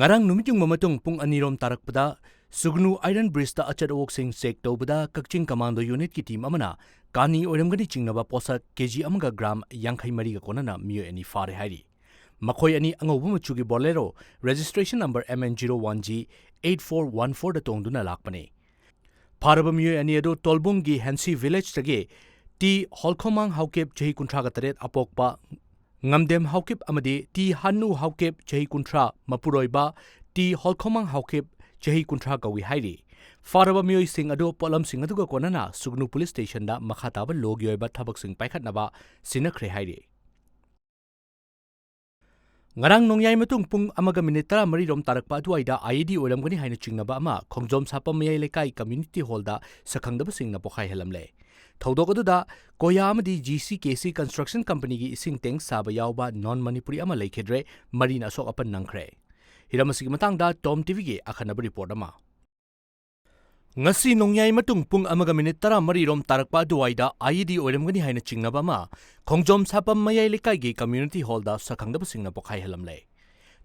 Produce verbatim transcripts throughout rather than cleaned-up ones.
ꯉꯔꯥꯡ ꯅꯨꯃꯤꯠ ꯌꯨꯡꯕ ꯃꯇꯨꯡ ꯄꯨꯡ ꯑꯅꯤ ꯔꯣꯝ ꯇꯥꯔꯛꯄꯗ ꯁꯨꯒꯅꯨ ꯑꯥꯏꯔꯟ ꯕ꯭ꯔꯤꯖꯇ ꯑꯆꯠ ꯑꯋꯣꯛꯁꯤꯡ ꯆꯦꯛ ꯇꯧꯕꯗ ꯀꯛꯆꯤꯡ ꯀꯃꯥꯟꯗꯣ ꯌꯨꯅꯤꯠꯀꯤ ꯇꯤꯝ ꯑꯃꯅ ꯀꯥꯅꯤ ꯑꯣꯏꯔꯝꯒꯅꯤ ꯆꯤꯡꯅꯕ ꯄꯣꯠꯁꯛ ꯀꯦ ꯖꯤ ꯑꯃꯒ ꯒ꯭ꯔꯥꯝ ꯌꯥꯡꯈꯩ ꯃꯔꯤꯒ ꯀꯣꯟꯅꯅ ꯃꯤꯑꯣꯏ ꯑꯅꯤ ꯐꯥꯔꯦ ꯍꯥꯏꯔꯤ꯫ ꯃꯈꯣꯏ ꯑꯅꯤ ꯑꯉꯧꯕ ꯃꯆꯨꯒꯤ Bolero, registration number M N zero one G eight four one four ꯗ ꯇꯣꯡꯗꯨꯅ ꯂꯥꯛꯄꯅꯤ꯫ ꯐꯥꯔꯕ ꯃꯤꯑꯣꯏ ꯑꯅꯤ ꯑꯗꯨ ꯇꯣꯜꯕꯨꯡꯒꯤ ꯍꯦꯟꯁꯤ ꯚꯤꯂꯦꯖꯇꯒꯤ ꯇꯤ ꯍꯣꯜꯈꯣꯃꯥꯡ ꯍꯥꯎꯀꯤꯞ, ꯆꯍꯤ ꯀꯨꯟꯊ꯭ꯔꯥꯒ ꯇꯔꯦꯠ, ꯑꯄꯣꯛꯄ ꯉꯝꯗꯦꯝ ꯍꯥꯎꯀꯤꯞ ꯑꯃꯗꯤ ꯇꯤ ꯍꯥꯟꯅꯨ ꯍꯥꯎꯀꯤꯞ, ꯆꯍꯤ ꯀꯨꯟꯊ꯭ꯔꯥ, ꯃꯄꯨꯔꯣꯏꯕ ꯇꯤ ꯍꯣꯜꯈꯣꯃꯥꯡ ꯍꯥꯎꯀꯤꯞ, ꯆꯍꯤ ꯀꯨꯟꯊ꯭ꯔꯥ ꯀꯧꯏ ꯍꯥꯏꯔꯤ꯫ ꯐꯥꯔꯕ ꯃꯤꯑꯣꯏꯁꯤꯡ ꯑꯗꯨ ꯄꯣꯠꯂꯝꯁꯤꯡ ꯑꯗꯨꯒ ꯀꯣꯟꯅꯅ ꯁꯨꯒꯅꯨ ꯄꯨꯂꯤꯁ ꯁ꯭ꯇꯦꯁꯟꯗ ꯃꯈꯥ ꯇꯥꯕ ꯂꯣꯒꯤ ꯑꯣꯏꯕ ꯊꯕꯛꯁꯤꯡ ꯄꯥꯏꯈꯠꯅꯕ ꯁꯤꯟꯅꯈ꯭ꯔꯦ ꯍꯥꯏꯔꯤ꯫ ꯉꯔꯥꯡ ꯅꯣꯡꯌꯥꯏ ꯃꯇꯨꯡ ꯄꯨꯡ ꯑꯃꯒ ꯃꯤꯅꯤꯠ ꯇꯔꯥꯃꯔꯤ ꯔꯣꯝ ꯇꯥꯔꯛꯄ ꯑꯗꯨꯋꯥꯏꯗ IED ꯑꯣꯏꯔꯝꯒꯅꯤ ꯍꯥꯏꯅ ꯆꯤꯡꯅꯕ ꯑꯃ ꯈꯣꯡꯖꯣꯝ ꯁꯥꯄꯝ ꯃꯌꯥꯏ ꯂꯩꯀꯥꯏ ꯀꯝꯃ꯭ꯌꯨꯅꯤꯇꯤ ꯍꯣꯜꯗ ꯁꯛꯈꯪꯗꯕꯁꯤꯡꯅ ꯄꯣꯈꯥꯏꯍꯜꯂꯝꯂꯦ꯫ ꯊꯧꯗꯣꯛ ꯑꯗꯨꯗ ꯀꯣꯌꯥ ꯑꯃꯗꯤ GCKC construction companyꯒꯤ ꯏꯁꯤꯡ tank ꯁꯥꯕ ꯌꯥꯎꯕ non ꯃꯅꯤꯄꯨꯔꯤ ꯑꯃ ꯂꯩꯈꯤꯗ꯭ꯔꯦ, ꯃꯔꯤꯅ ꯑꯁꯣꯛ ꯑꯄꯟ ꯅꯪꯈ꯭ꯔꯦ꯫ ꯍꯤꯔꯝ ꯑꯁꯤꯒꯤ ꯃꯇꯥꯡꯗ Tom TVꯒꯤ ꯑꯈꯟꯅꯕ report ꯑꯃ꯫ ꯉꯁꯤ ꯅꯣꯡꯌꯥꯏ ꯃꯇꯨꯡ ꯄꯨꯡ ꯑꯃꯒ ꯃꯤꯅꯤꯠ ꯇꯔꯥꯃꯔꯤ ꯔꯣꯝ ꯇꯥꯔꯛꯄ ꯑꯗꯨꯋꯥꯏꯗ IED ꯑꯣꯏꯔꯝꯒꯅꯤ ꯍꯥꯏꯅ ꯆꯤꯡꯅꯕ ꯑꯃ ꯈꯣꯡꯖꯣꯝ ꯁꯥꯄꯝ ꯃꯌꯥꯏ ꯂꯩꯀꯥꯏꯒꯤ ꯀꯝꯃ꯭ꯌꯨꯅꯤꯇꯤ ꯍꯣꯜꯗ ꯁꯛꯈꯪꯗꯕꯁꯤꯡꯅ ꯄꯣꯈꯥꯏꯍꯜꯂꯝꯂꯦ꯫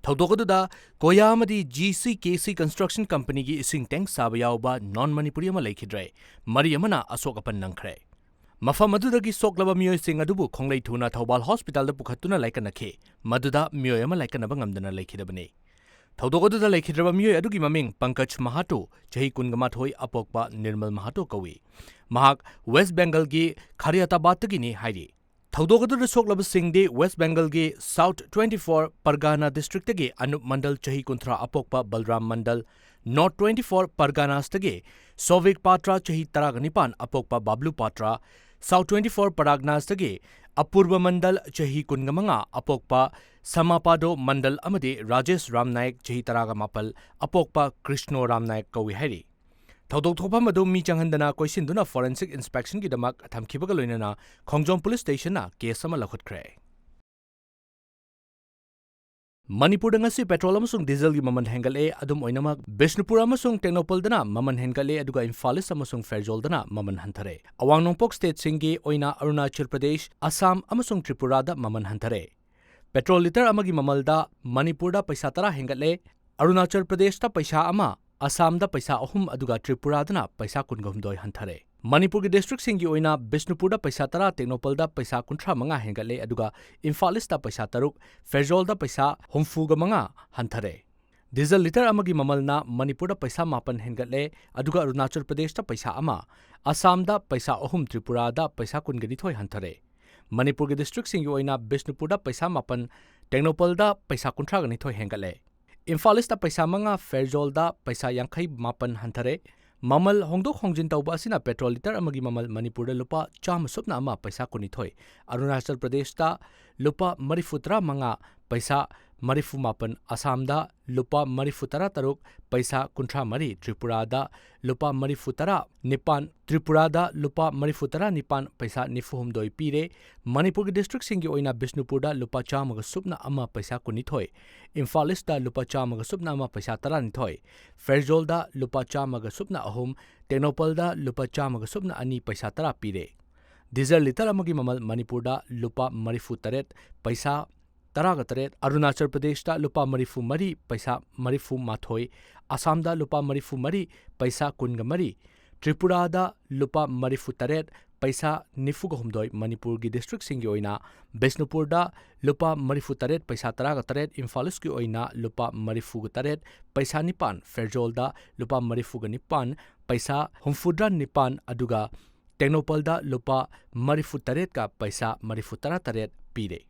ꯊꯧꯗꯣꯛ ꯑꯗꯨꯗ ꯀꯣꯌꯥ ꯑꯃꯗꯤ GCKC construction companyꯒꯤ ꯏꯁꯤꯡ tank ꯁꯥꯕ ꯌꯥꯎꯕ non ꯃꯅꯤꯄꯨꯔꯤ ꯑꯃ ꯂꯩꯈꯤꯗ꯭ꯔꯦ, ꯃꯔꯤ ꯑꯃꯅ ꯑꯁꯣꯛ ꯑꯄꯟ ꯅꯪꯈ꯭ꯔꯦ꯫ ꯃꯐꯝ ꯑꯗꯨꯗꯒꯤ ꯁꯣꯛꯂꯕ ꯃꯤꯑꯣꯏꯁꯤꯡ ꯑꯗꯨꯕꯨ ꯈꯣꯡꯂꯩ ꯊꯨꯅ ꯊꯧꯕꯥꯜ ꯍꯣꯁꯄꯤꯇꯥꯜꯗ ꯄꯨꯈꯠꯇꯨꯅ ꯂꯥꯏꯀꯠꯅꯈꯤ꯫ ꯃꯗꯨꯗ ꯃꯤꯑꯣꯏ ꯑꯃ ꯂꯥꯏꯀꯠꯅꯕ ꯉꯝꯗꯅ ꯂꯩꯈꯤꯗꯕꯅꯤ꯫ ꯊꯧꯗꯣꯛ ꯑꯗꯨꯗ ꯂꯩꯈꯤꯗ꯭ꯔꯕ ꯃꯤꯑꯣꯏ ꯑꯗꯨꯒꯤ ꯃꯃꯤꯡ ꯄꯪꯀꯖ ꯃꯍꯥꯇꯣ, ꯆꯍꯤ ꯀꯨꯟꯒ ꯃꯥꯊꯣꯏ, ꯑꯄꯣꯛꯄ ꯅꯤꯔꯃꯜ ꯃꯍꯥꯇꯣ ꯀꯧꯏ꯫ ꯃꯍꯥꯛ ꯋꯦꯁ ꯕꯦꯡꯒꯜꯒꯤ ꯈꯥꯔꯤꯌꯥꯇꯥꯕꯥꯗꯇꯒꯤꯅꯤ ꯍꯥꯏꯔꯤ꯫ ꯊꯧꯗꯣꯛ ꯑꯗꯨꯗ ꯁꯣꯛꯂꯕꯁꯤꯡꯗꯤ ꯋꯦꯁ ꯕꯦꯡꯒꯜꯒꯤ South twenty four Pargana districtꯇꯒꯤ ꯑꯅꯨꯞ ꯃꯟꯗꯜ, ꯆꯍꯤ ꯀꯨꯟꯊ꯭ꯔꯥ, ꯑꯄꯣꯛꯄ ꯕꯜꯔꯥꯝ ꯃꯟꯗꯜ, North twenty four Parganasꯇꯒꯤ ꯁꯣꯚꯤꯛ ꯄꯥꯇ꯭ꯔ, ꯆꯍꯤ ꯇꯔꯥꯒ ꯅꯤꯄꯥꯟ, ꯑꯄꯣꯛꯄ ꯕꯥꯕ꯭ꯂꯨ ꯄꯥꯇ꯭ꯔ, South twenty four Parganasꯇꯒꯤ ꯑꯄꯨꯔꯕ ꯃꯟꯗꯜ, ꯆꯍꯤ ꯀꯨꯟꯒ ꯃꯉꯥ, ꯑꯄꯣꯛꯄ ꯁꯃꯥꯄꯥꯗꯣ ꯃꯟꯗꯜ ꯑꯃꯗꯤ ꯔꯥꯖꯦꯁ ꯔꯥꯝꯅꯥꯌꯛ, ꯆꯍꯤ ꯇꯔꯥꯒ ꯃꯥꯄꯜ, ꯑꯄꯣꯛꯄ ꯀ꯭ꯔꯤꯁꯅꯣ ꯔꯥꯝꯅꯥꯌꯛ ꯀꯧꯏ ꯍꯥꯏꯔꯤ꯫ ꯊꯧꯗꯣꯛ ꯊꯣꯛꯐꯝ ꯑꯗꯨ ꯃꯤ ꯆꯪꯍꯟꯗꯅ ꯀꯣꯏꯁꯤꯟꯗꯨꯅ forensic inspectionꯒꯤꯗꯃꯛ ꯊꯝꯈꯤꯕꯒ ꯂꯣꯏꯅꯅ ꯈꯣꯡꯖꯣꯝ ꯄꯨꯂꯤꯁ ꯁ꯭ꯇꯦꯁꯟꯅ case ꯑꯃ ꯂꯧꯈꯠꯈ꯭ꯔꯦ꯫ ꯃꯅꯤꯄꯨꯔꯗ ꯉꯁꯤ ꯄꯦꯇ꯭ꯔꯣꯜ ꯑꯃꯁꯨꯡ ꯗꯤꯖꯜꯒꯤ ꯃꯃꯜ ꯍꯦꯟꯒꯠꯂꯦ꯫ ꯑꯗꯨꯝ ꯑꯣꯏꯅꯃꯛ, ꯕꯤꯁꯅꯨꯄꯨꯔ ꯑꯃꯁꯨꯡ ꯇꯦꯡꯅꯧꯄꯜꯗꯅ ꯃꯃꯜ ꯍꯦꯟꯒꯠꯂꯦ, ꯑꯗꯨꯒ ꯏꯝꯐꯥꯜ ꯏꯁ ꯑꯃꯁꯨꯡ ꯐꯦꯔꯖꯣꯜꯗꯅ ꯃꯃꯜ ꯍꯟꯊꯔꯦ꯫ ꯑꯋꯥꯡ ꯅꯣꯡꯄꯣꯛ ꯁ꯭ꯇꯦꯠꯁꯤꯡꯒꯤ ꯑꯣꯏꯅ ꯑꯔꯨꯅꯥꯆꯜ ꯄ꯭ꯔꯗꯦꯁ, ꯑꯁꯥꯝ ꯑꯃꯁꯨꯡ ꯇ꯭ꯔꯤꯄꯨꯔꯥꯗ ꯃꯃꯜ ꯍꯟꯊꯔꯦ꯫ ꯄꯦꯇ꯭ꯔꯣꯜ ꯂꯤꯇꯔ ꯑꯃꯒꯤ ꯃꯃꯜꯗ ꯃꯅꯤꯄꯨꯔꯗ ꯄꯩꯁꯥ ꯇꯔꯥ ꯍꯦꯟꯒꯠꯂꯦ꯫ ꯑꯔꯨꯅꯥꯆꯜ ꯄ꯭ꯔꯗꯦꯁꯇ ꯄꯩꯁꯥ ꯑꯃ, ꯑꯁꯥꯝꯗ ꯄꯩꯁꯥ ꯑꯍꯨꯝ ꯑꯗꯨꯒ ꯇ꯭ꯔꯤꯄꯨꯔꯥꯗꯅ ꯄꯩꯁꯥ ꯀꯨꯟꯒ ꯍꯨꯝꯗꯣꯏ ꯍꯟꯊꯔꯦ꯫ ꯃꯅꯤꯄꯨꯔꯒꯤ ꯗꯤꯁꯇ꯭ꯔꯤꯛꯁꯤꯡꯒꯤ ꯑꯣꯏꯅ ꯕꯤꯁꯅꯨꯄꯨꯔꯗ ꯄꯩꯁꯥ ꯇꯔꯥ, ꯇꯦꯡꯅꯧꯄꯜꯗ ꯄꯩꯁꯥ ꯀꯨꯟꯊ꯭ꯔꯥ ꯃꯉꯥ ꯍꯦꯟꯒꯠꯂꯦ, ꯑꯗꯨꯒ ꯏꯝꯐꯥꯜ ꯏꯁꯇ ꯄꯩꯁꯥ ꯇꯔꯨꯛ, ꯐꯦꯔꯖꯣꯜꯗ ꯄꯩꯁꯥ ꯍꯨꯝꯐꯨꯒ ꯃꯉꯥ ꯍꯟꯊꯔꯦ꯫ ꯗꯤꯖꯜ ꯂꯤꯇꯔ ꯑꯃꯒꯤ ꯃꯃꯜꯅ ꯃꯅꯤꯄꯨꯔꯗ ꯄꯩꯁꯥ ꯃꯥꯄꯟ ꯍꯦꯟꯒꯠꯂꯦ, ꯑꯗꯨꯒ ꯑꯔꯨꯅꯥꯆꯜ ꯄ꯭ꯔꯗꯦꯁꯇ ꯄꯩꯁꯥ ꯑꯃ, ꯑꯁꯥꯝꯗ ꯄꯩꯁꯥ ꯑꯍꯨꯝ, ꯇ꯭ꯔꯤꯄꯨꯔꯥꯗ ꯄꯩꯁꯥ ꯀꯨꯟꯒ ꯅꯤꯊꯣꯏ ꯍꯟꯊꯔꯦ꯫ ꯃꯅꯤꯄꯨꯔꯒꯤ ꯗꯤꯁꯇ꯭ꯔꯤꯛꯁꯤꯡꯒꯤ ꯑꯣꯏꯅ ꯕꯤꯁꯅꯨꯄꯨꯔꯗ ꯄꯩꯁꯥ ꯃꯥꯄꯟ, ꯇꯦꯡꯅꯧꯄꯜꯗ ꯄꯩꯁꯥ ꯀꯨꯟꯊ꯭ꯔꯥꯒ ꯅꯤꯊꯣꯏ ꯍꯦꯟꯒꯠꯂꯦ꯫ ꯏꯝꯐꯥꯜ ꯏꯁꯇ ꯄꯩꯁꯥ ꯃꯉꯥ, ꯐꯦꯔꯖꯣꯜꯗ ꯄꯩꯁꯥ ꯌꯥꯡꯈꯩ ꯃꯥꯄꯟ ꯍꯟꯊꯔꯦ꯫ ꯃꯃꯜ ꯍꯣꯡꯗꯣꯛ ꯍꯣꯡꯖꯤꯟ ꯇꯧꯕ ꯑꯁꯤꯅ ꯄꯦꯇ꯭ꯔꯣꯜ ꯂꯤꯇꯔ ꯑꯃꯒꯤ ꯃꯃꯜ ꯃꯅꯤꯄꯨꯔꯗ ꯂꯨꯄꯥ ꯆꯥꯝꯃ ꯁꯨꯞꯅ ꯑꯃ ꯄꯩꯁꯥ ꯀꯨꯟꯅꯤꯊꯣꯏ, ꯑꯔꯨꯅꯥꯆꯜ ꯄ꯭ꯔꯗꯦꯁꯇ ꯂꯨꯄꯥ ꯃꯔꯤꯐꯨ ꯇꯔꯥ ꯃꯉꯥ ꯄꯩꯁꯥ ꯃꯔꯤꯐꯨ ꯃꯥꯄꯟ, ꯑꯁꯥꯝꯗ ꯂꯨꯄꯥ ꯃꯔꯤꯐꯨ ꯇꯔꯥ ꯇꯔꯨꯛ ꯄꯩꯁꯥ ꯀꯨꯟꯊ꯭ꯔꯥ ꯃꯔꯤ, ꯇ꯭ꯔꯤꯄꯨꯔꯥꯗ ꯂꯨꯄꯥ ꯃꯔꯤꯐꯨ ꯇꯔꯥ ꯅꯤꯄꯥꯟ, ꯇ꯭ꯔꯤꯄꯨꯔꯥꯗ ꯂꯨꯄꯥ ꯃꯔꯤꯐꯨ ꯇꯔꯥ ꯅꯤꯄꯥꯟ ꯄꯩꯁꯥ ꯅꯤꯐꯨ ꯍꯨꯝꯗꯣꯏ ꯄꯤꯔꯦ꯫ ꯃꯅꯤꯄꯨꯔꯒꯤ ꯗꯤꯁꯇ꯭ꯔꯤꯛꯁꯤꯡꯒꯤ ꯑꯣꯏꯅ ꯕꯤꯁꯅꯨꯄꯨꯔꯗ ꯂꯨꯄꯥ ꯆꯥꯝꯃꯒ ꯁꯨꯞꯅ ꯑꯃ ꯄꯩꯁꯥ ꯀꯨꯟꯅꯤꯊꯣꯏ, ꯏꯝꯐꯥꯜ ꯏꯁꯇ ꯂꯨꯄꯥ ꯆꯥꯝꯃꯒ ꯁꯨꯞꯅ ꯑꯃ ꯄꯩꯁꯥ ꯇꯔꯥꯅꯤꯊꯣꯏ, ꯐꯦꯔꯖꯣꯜꯗ ꯂꯨꯄꯥ ꯆꯥꯝꯃꯒ ꯁꯨꯞꯅ ꯑꯍꯨꯝ, ꯇꯦꯡꯅꯧꯄꯜꯗ ꯂꯨꯄꯥ ꯆꯥꯝꯃꯒ ꯁꯨꯞꯅ ꯑꯅꯤ ꯄꯩꯁꯥ ꯇꯔꯥ ꯄꯤꯔꯦ꯫ ꯗꯤꯖꯜ ꯂꯤꯇꯔ ꯑꯃꯒꯤ ꯃꯃꯜ ꯃꯅꯤꯄꯨꯔꯗ ꯂꯨꯄꯥ ꯃꯔꯤꯐꯨ ꯇꯔꯦꯠ ꯄꯩꯁꯥ ꯇꯔꯥꯒ ꯇꯔꯦꯠ, ꯑꯔꯨꯅꯥꯆꯜ ꯄ꯭ꯔꯗꯦꯁꯇ ꯂꯨꯄꯥ ꯃꯔꯤꯐꯨ ꯃꯔꯤ ꯄꯩꯁꯥ ꯃꯔꯤꯐꯨ ꯃꯥꯊꯣꯏ, ꯑꯁꯥꯝꯗ ꯂꯨꯄꯥ ꯃꯔꯤꯐꯨ ꯃꯔꯤ ꯄꯩꯁꯥ ꯀꯨꯟꯒ ꯃꯔꯤ, ꯇ꯭ꯔꯤꯄꯨꯔꯥꯗ ꯂꯨꯄꯥ ꯃꯔꯤꯐꯨ ꯇꯔꯦꯠ ꯄꯩꯁꯥ ꯅꯤꯐꯨꯒ ꯍꯨꯝꯗꯣꯏ, ꯃꯅꯤꯄꯨꯔꯒꯤ ꯗꯤꯁꯇ꯭ꯔꯤꯛꯁꯤꯡꯒꯤ ꯑꯣꯏꯅ ꯕꯤꯁꯅꯨꯄꯨꯔꯗ ꯂꯨꯄꯥ ꯃꯔꯤꯐꯨ ꯇꯔꯦꯠ ꯄꯩꯁꯥ ꯇꯔꯥꯒ ꯇꯔꯦꯠ, ꯏꯝꯐꯥꯜ ꯏꯁꯀꯤ ꯑꯣꯏꯅ ꯂꯨꯄꯥ ꯃꯔꯤꯐꯨꯒ ꯇꯔꯦꯠ ꯄꯩꯁꯥ ꯅꯤꯄꯥꯟ, ꯐꯦꯔꯖꯣꯜꯗ ꯂꯨꯄꯥ ꯃꯔꯤꯐꯨꯒ ꯅꯤꯄꯥꯟ ꯄꯩꯁꯥ ꯍꯨꯝꯐꯨꯇꯔꯥ ꯅꯤꯄꯥꯟ, ꯑꯗꯨꯒ ꯇꯦꯡꯅꯧꯄꯜꯗ ꯂꯨꯄꯥ ꯃꯔꯤꯐꯨ ꯇꯔꯦꯠꯀ ꯄꯩꯁꯥ ꯃꯔꯤꯐꯨ ꯇꯔꯥ ꯇꯔꯦꯠ ꯄꯤꯔꯦ꯫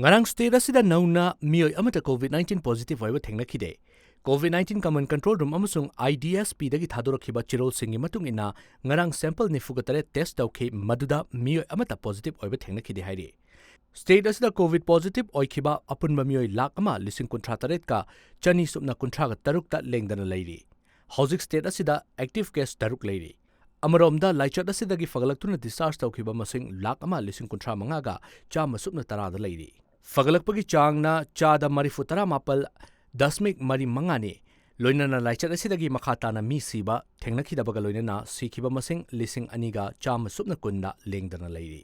ꯉꯔꯥꯡ ꯁ꯭ꯇꯦꯠ ꯑꯁꯤꯗ ꯅꯧꯅ ꯃꯤꯑꯣꯏ ꯑꯃꯠꯇ ꯀꯣꯚꯤꯗ ꯅꯥꯏꯟꯇꯤꯟ ꯄꯣꯖꯤꯇꯤꯚ ꯑꯣꯏꯕ ꯊꯦꯡꯅꯈꯤꯗꯦ꯫ ꯀꯣꯚꯤꯗ ꯅꯥꯏꯟꯇꯤꯟ ꯀꯃꯟ ꯀꯟꯇ꯭ꯔꯣꯜ ꯔꯨꯝ ꯑꯃꯁꯨꯡ ꯑꯥꯏ ꯗꯤ ꯑꯦꯁ ꯄꯤꯗꯒꯤ ꯊꯥꯗꯣꯔꯛꯈꯤꯕ ꯆꯦꯔꯣꯜꯁꯤꯡꯒꯤ ꯃꯇꯨꯡ ꯏꯟꯅ, ꯉꯔꯥꯡ ꯁꯦꯝꯄꯜ ꯅꯤꯐꯨꯒ ꯇꯔꯦꯠ ꯇꯦꯁ ꯇꯧꯈꯤ, ꯃꯗꯨꯗ ꯃꯤꯑꯣꯏ ꯑꯃꯠꯇ ꯄꯣꯖꯤꯇꯤꯚ ꯑꯣꯏꯕ ꯊꯦꯡꯅꯈꯤꯗꯦ ꯍꯥꯏꯔꯤ꯫ ꯁ꯭ꯇꯦꯠ ꯑꯁꯤꯗ ꯀꯣꯚꯤꯗ ꯄꯣꯖꯤꯇꯤꯚ ꯑꯣꯏꯈꯤꯕ ꯑꯄꯨꯟꯕ ꯃꯤꯑꯣꯏ ꯂꯥꯈ ꯑꯃ ꯂꯤꯁꯤꯡ ꯀꯨꯟꯊ꯭ꯔꯥ ꯇꯔꯦꯠꯀ ꯆꯅꯤ ꯁꯨꯞꯅ ꯀꯨꯟꯊ꯭ꯔꯥꯒ ꯇꯔꯨꯛꯇ ꯂꯦꯡꯗꯅ ꯂꯩꯔꯤ꯫ ꯍꯧꯖꯤꯛ ꯁ꯭ꯇꯦꯠ ꯑꯁꯤꯗ ꯑꯦꯛꯇꯤꯚ ꯀꯦꯁ ꯇꯔꯨꯛ ꯂꯩꯔꯤ꯫ ꯑꯃꯔꯣꯝꯗ, ꯂꯥꯏꯆꯠ ꯑꯁꯤꯗꯒꯤ ꯐꯒꯠꯂꯛꯇꯨꯅ ꯗꯤꯁꯆꯥꯔꯖ ꯇꯧꯈꯤꯕ ꯃꯁꯤꯡ ꯂꯥꯈ ꯑꯃ ꯂꯤꯁꯤꯡ ꯀꯨꯟꯊ꯭ꯔꯥ ꯃꯉꯥꯒ ꯆꯥꯝꯃ ꯁꯨꯞꯅ ꯇꯔꯥꯗ ꯂꯩꯔꯤ꯫ ꯐꯒꯠꯂꯛꯄꯒꯤ ꯆꯥꯡꯅ ꯆꯥꯗ ꯃꯔꯤꯐꯨ ꯇꯔꯥ ꯃꯥꯄꯜ ꯗꯁꯃꯤꯛ ꯃꯔꯤ ꯃꯉꯥꯅꯤ꯫ ꯂꯣꯏꯅꯅ ꯂꯥꯏꯆꯠ ꯑꯁꯤꯗꯒꯤ ꯃꯈꯥ ꯇꯥꯅ ꯃꯤ ꯁꯤꯕ ꯊꯦꯡꯅꯈꯤꯗꯕꯒ ꯂꯣꯏꯅꯅ ꯁꯤꯈꯤꯕ ꯃꯁꯤꯡ ꯂꯤꯁꯤꯡ ꯑꯅꯤꯒ ꯆꯥꯝꯃ ꯁꯨꯞꯅ ꯀꯨꯟꯗ ꯂꯦꯡꯗꯅ ꯂꯩꯔꯤ꯫